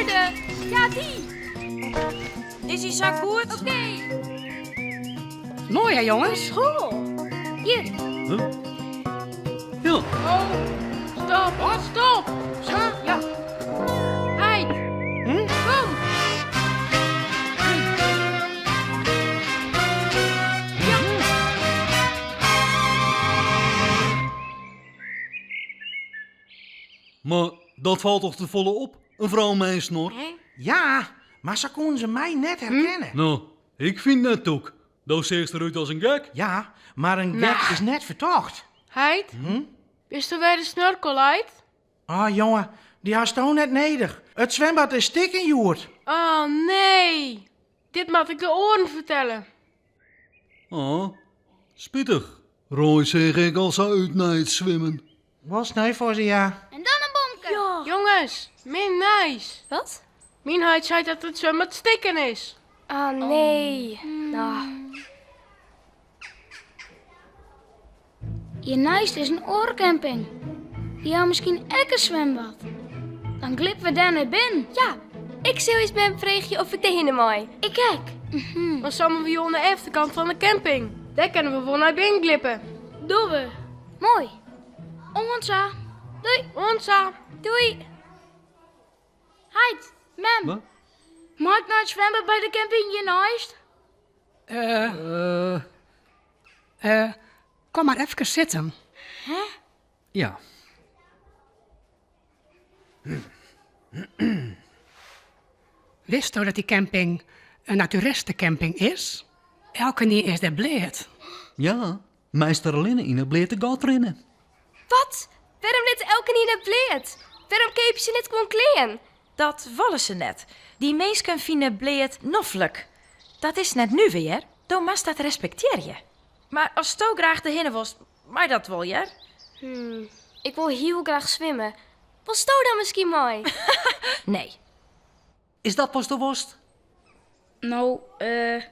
reade. Ja, dy. Is hy sa goed? Oké. Moai hè jonges? Goh. Hjir. Huh? Ja. Oh, stop, Wat? stop. Sa? Ja. Heit. Hm? Kom. Mar dat falt toch te folle op, in frou mei in snor? Ja, mar sa koenen se my net herkenne. No, ik fyn net tûk. Do seachst derút as in gek. Ja, mar in gek is net fertocht. Heit, bisto wer de snorkel heit? Ah, jonge, dy hasto net nedich. It swimbad is stikken hjoed. Oh nee, dit moat ik de oaren fertelle. Oh, spitich. Roy seach ek al sa út nei it swimmen. Wol sneu foar se, ja. En dan in bomke. Ja. Jonges, min nijs. Wat? Myn heit seit dat it swimbad stikken is. Ah, nee. No. Hjirneist is in oare camping. Dy ha miskien ek in swimbad. Dan glippe we dêr nei binnen. Ja, ik sil ús mem freegje oft ik dêrhinne mei. Ik ek. Dan sammelje we oan de efterkant fan de camping. Dêr kinne we wol nei binnen glippe. Dogge we. Moai. Oant sa. Doei. Oant sa. Doei. Heit, mem. Wat? Mei ik nei it swimbad by de camping hjirneist? Eh, eh, kom mar efkes sitten. Hè? Ja. Witsto dat dy camping in naturistecamping is? Elkenien is dêr bleat. Ja, meist der allinne yn it bleate gat rinne. Wat? Wêrom lit elkenien net bleat? Wêrom keapje se net gewoan klean? Dat wolle se net. Dy minsken fine bleat noflik. Dat is net nuver, hear. Do moatst dat respektearje. Mar asto graach derhinne wolst, mei dat wol, hear. Hmm, ik wol hiel graach swimme. Wolsto dan miskien mei? Nee. Is dat watsto wolst? No, eh.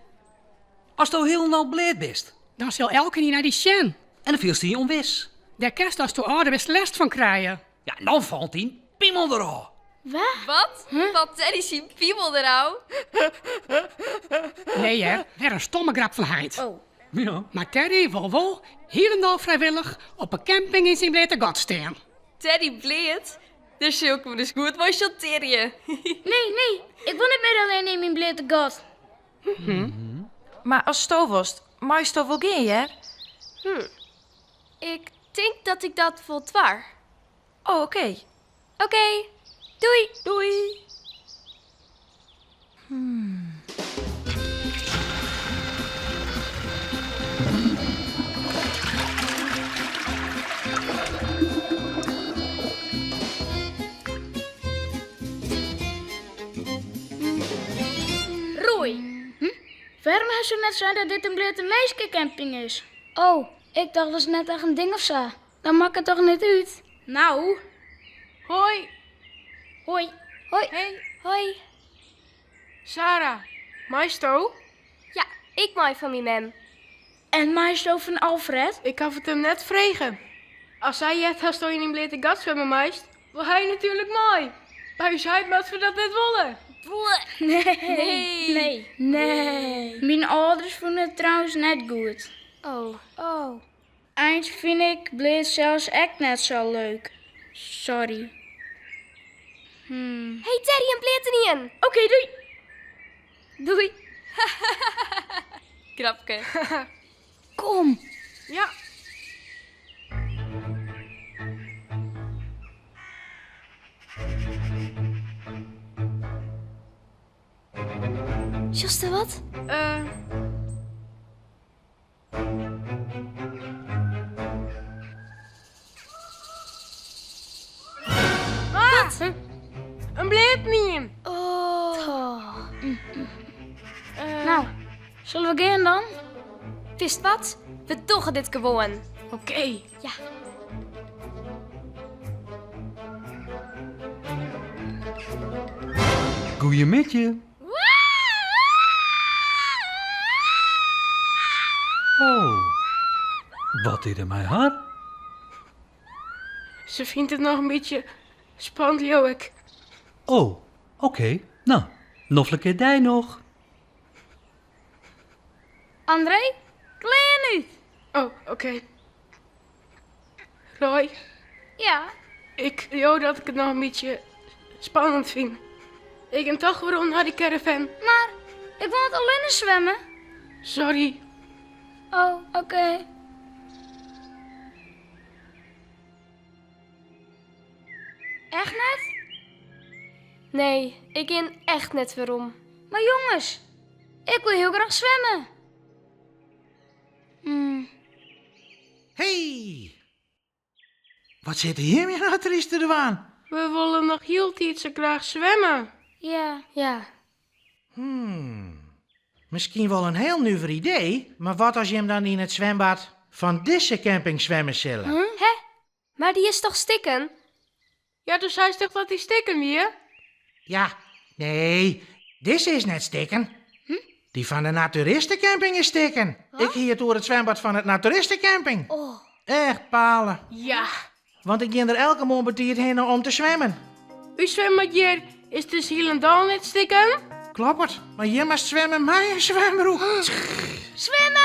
Asto hielendal bleat bist. Dan sil elkenien nei dy sjen. En dan fielst dy ûnwis. Dêr kinst asto âlder bist lêst fan krije. Ja, en dan falt dyn piemel derôf. Wat? Falt Teddy syn piemel derôf? Nee hear, wer in stomme grap fan heit. Oh. Ja. Mar Teddy wol wol hielendal frijwillich op 'e camping yn syn bleate gat stean. Teddy bleat? Dêr sil ik him ris goed mei sjantearje. Nee, nee, ik wol net mear allinne yn myn bleate gat. Mar asto wolst, meisto wol gean, hear. Ik tink dat ik dat wol doar. Oh, oké. Oké, doei. Doei. Roy, wêrom hasto net sein dat dit in bleate minskecamping is? Oh, ik tocht dat is net echt in ding of sa. Dan makket it toch net út? Nou. Hoi. Hoi. Hoi. Hey. Hoi. Sarah, meisto? Ja, ik mei fan myn mem. En meisto fan Alfred? Ik haw it him net frege. As hy heart datsto yn dyn bleate gat swimme meist, wol hy natuerlik mei. By ús heit moat we dat net wolle. Nee. Nee. Nee. Myn âlders fûnen it trouwens net goed. Oh. Oh. Eins fyn ik bleat sels ek net sa leuk. Sorry. Hmm. Hey Teddy in bleatenien! Oké, doei! Doei. Grapke. Kom. Ja. Sjochst wat? Eh. Wat? In bleatenien. Oh. Nou, sille we gean dan? Witst wat? We dogge dit gewoan. Oké. Ja. Goeiemiddei. Oh, wat is der mei har? Se fynt it noch in bytsje spannend, leau ik. Oh. Oké, no, noflike dei noch. André, klean út! Oh, oké. Roy, Ja, ik leau dat ik it noch in bytsje spannend fyn. Ik gean toch werom nei de caravan. mar ik wol net allinne swimme. Sorry. Oh, oké. Echt net? Nee, ik gean echt net werom. Mar jonges, ik wol hiel graach swimme. Hmm. Hey! Wat sitte jim hjir no tryst te dwaan? We wolle noch hieltyd sa graach swimme. Ja. Ja. Hmm. Miskien wol in hiel nuver idee, mar wat as jim dan yn it swimbad fan dizze camping swimme sille? Hè? Mar dy is toch stikken? Ja, do seist toch dat dy stikken wie? Ja, nee, dizze is net stikken. Dy fan de naturistecamping is stikken. Ik hie it oer it swimbad fan it naturistecamping. Echt bale. Ja. Want ik gean der elke moarn betiid hinne om te swimmen. Us swimbad hjir is dus hielendal net stikken? Kloppet, mar hjir moatst swimme mei in swimbroek. Swimme!